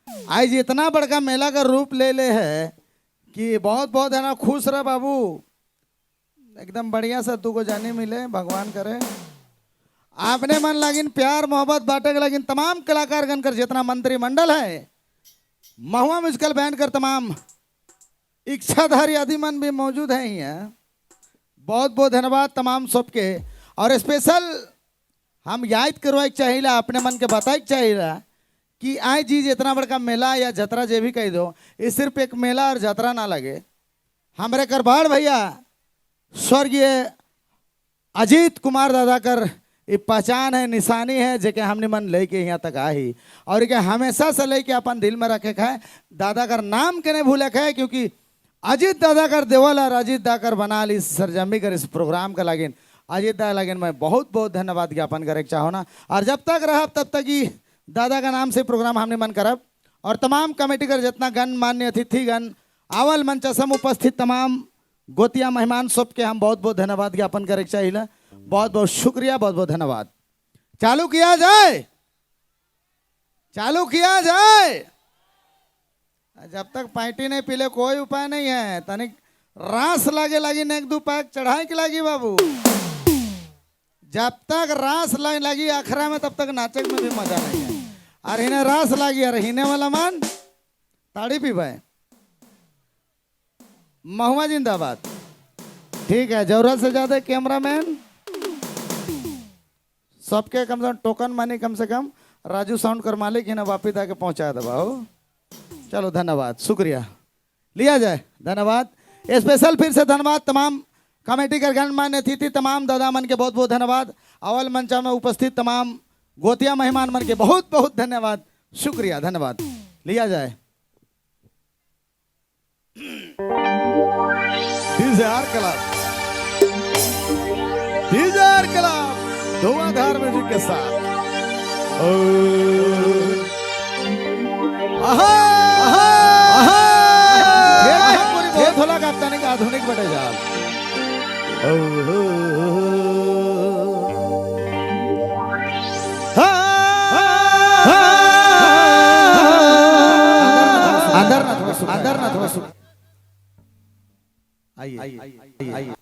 आज इतना बड़का मेला का रूप ले ले है कि बहुत बहुत है ना। खुश रह बाबू, एकदम बढ़िया से तू को जाने मिले, भगवान करे। आपने मन लागिन प्यार मोहब्बत बांटे के लागिन तमाम कलाकारगण कर जितना मंत्रिमंडल है, महुआ म्यूजिकल बैंड कर तमाम इच्छाधारी आदि मन भी मौजूद हैं यहाँ। बहुत बहुत धन्यवाद तमाम सबके। और स्पेशल हम याद करवाए चाहिए, अपने मन के बताए चाहिए कि आए जी जितना बड़का मेला या जतरा जे भी कह दो, ये सिर्फ एक मेला और जतरा ना लगे। हमारे करबाड़ भैया स्वर्गीय अजीत कुमार दादा कर ये पहचान है, निशानी है, जेके हमने मन लेके यहाँ तक आई और ये हमेशा से लेके अपन दिल में रखे है। दादा कर नाम के नहीं भूले है, क्योंकि अजीत दादा कर देवल और अजीत दा कर बना ली सरजमी कर इस प्रोग्राम का लागिन अजीत दा लागिन मैं बहुत बहुत धन्यवाद ज्ञापन करे चाहो ना। और जब तक रहा तब तक ही दादा का नाम से प्रोग्राम हमने मन करब। और तमाम कमेटी कर जितना गणमान्य अतिथिगण आवल मंच सम उपस्थित तमाम गोतिया मेहमान सबके हम बहुत बहुत धन्यवाद ज्ञापन करे चाहिए। बहुत बहुत शुक्रिया, बहुत बहुत धन्यवाद। चालू किया जाए, चालू किया जाए। जब तक पार्टी नहीं पीले कोई उपाय नहीं है। तनिक रास लागे लगी एक दो पैक चढ़ाए के लागी बाबू। जब तक रास लागे लगी अखरा में तब तक नाचे में भी मजा नहीं है। और इन्हें रास लागी और हिने वाला मान ताड़ी पीबाए। महुआ जिंदाबाद। ठीक है, जरूरत से ज्यादा कैमरामैन सबके कम से कम टोकन मानी कम से कम राजू साउंड कर मालिक इन्हें वापिस आके पहुंचा दबा हो। चलो धन्यवाद, शुक्रिया, लिया जाए, धन्यवाद। स्पेशल फिर से धन्यवाद तमाम कमेटी के गणमान्य अतिथि तमाम दादा मन के बहुत बहुत धन्यवाद। अवल मंचा में उपस्थित तमाम गोतिया मेहमान मन के बहुत बहुत धन्यवाद, शुक्रिया, धन्यवाद। लिया जाए। डीजेआर क्लब, डीजेआर क्लब धुआंधार म्यूजिक के साथ। आहा, आहा, आहा। थोड़ा गाता नहीं, आधुनिक बटे जा। अंदर ना थोड़ा, अंदर ना थोड़ा। आइए आइए।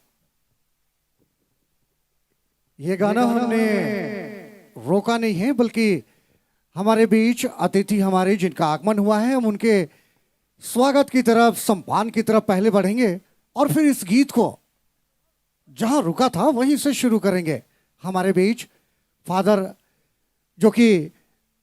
ये गाना हमने रोका नहीं है, बल्कि हमारे बीच अतिथि हमारे जिनका आगमन हुआ है, हम उनके स्वागत की तरफ, सम्मान की तरफ पहले बढ़ेंगे और फिर इस गीत को जहां रुका था वहीं से शुरू करेंगे। हमारे बीच फादर जो कि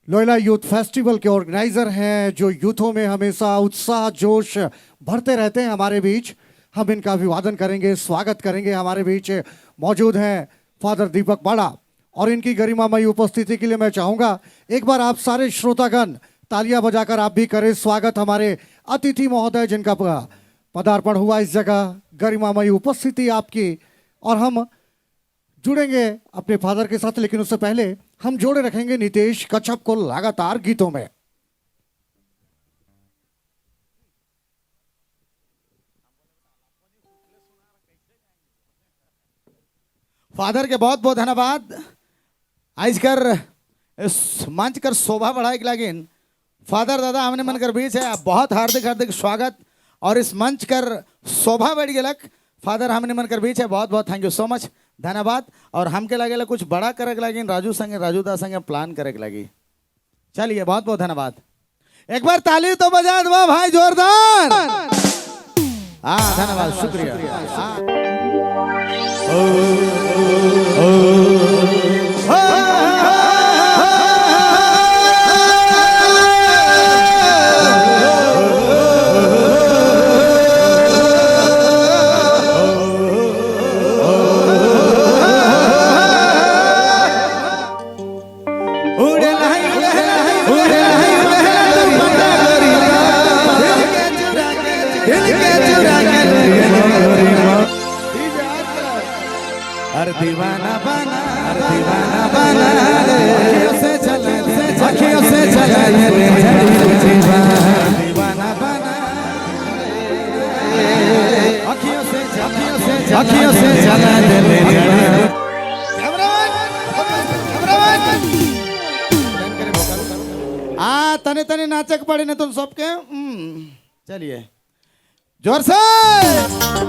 लोयला यूथ फेस्टिवल के ऑर्गेनाइजर हैं, जो यूथों में हमेशा उत्साह जोश भरते रहते हैं, हमारे बीच हम इनका अभिवादन करेंगे, स्वागत करेंगे। हमारे बीच मौजूद हैं फादर दीपक बाड़ा और इनकी गरिमामयी उपस्थिति के लिए मैं चाहूँगा एक बार आप सारे श्रोतागण तालियां बजाकर आप भी करें स्वागत हमारे अतिथि महोदय जिनका पदार्पण हुआ इस जगह, गरिमामयी उपस्थिति आपकी। और हम जुड़ेंगे अपने फादर के साथ, लेकिन उससे पहले हम जोड़े रखेंगे नितेश कच्छप को लगातार गीतों में। फादर के बहुत बहुत धन्यवाद। आज कर इस मंच कर शोभा बढ़ाए के लागिन फादर दादा हमने मन कर बीच है, बहुत हार्दिक हार्दिक स्वागत। और इस मंच कर शोभा बढ़ गलक फादर हमने मन कर बीच है, बहुत बहुत thank you so much, धन्यवाद। और हमके लगे कुछ बड़ा करे के लागिन राजू संगे, राजू दा संगे प्लान करे के लगी। चलिए बहुत बहुत धन्यवाद। एक बार ताली तो बजा दो भाई जोरदार। हाँ धन्यवाद, शुक्रिया। दीवाना बना, दीवाना बना ले, अखियों से चले, अखियों से चले, दीवाना बना, अखियों से, अखियों से, अखियों से चला दे। आ तने तने नाचक पड़े नहीं तो सबके। चलिए जोर से।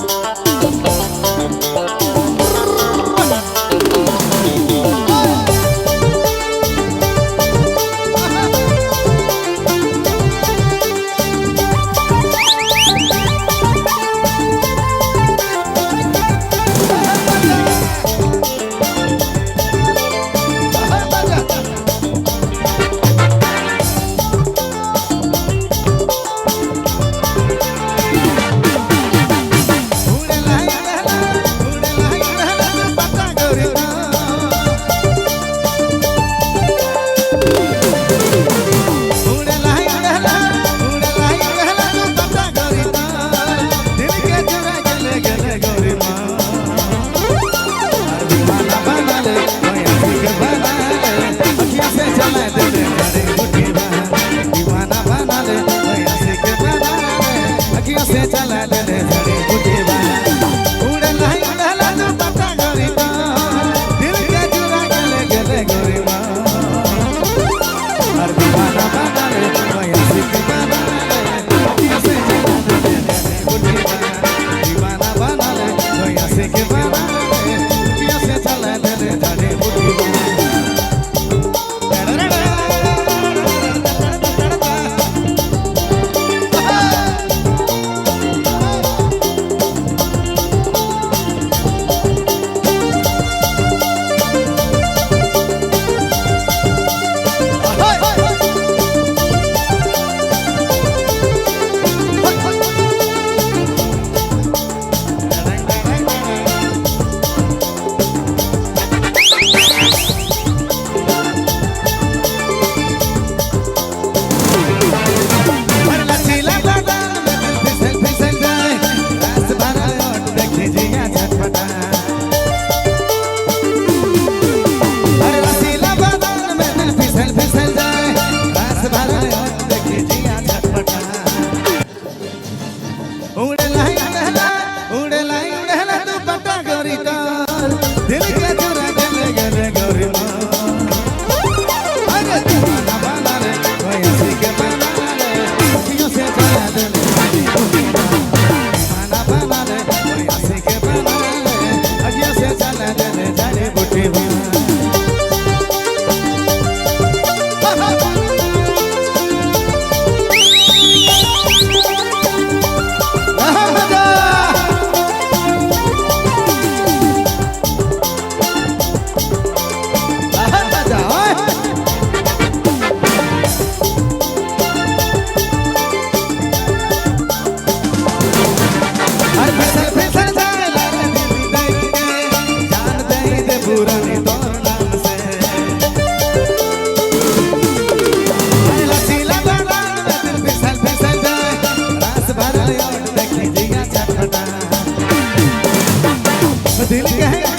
दिल के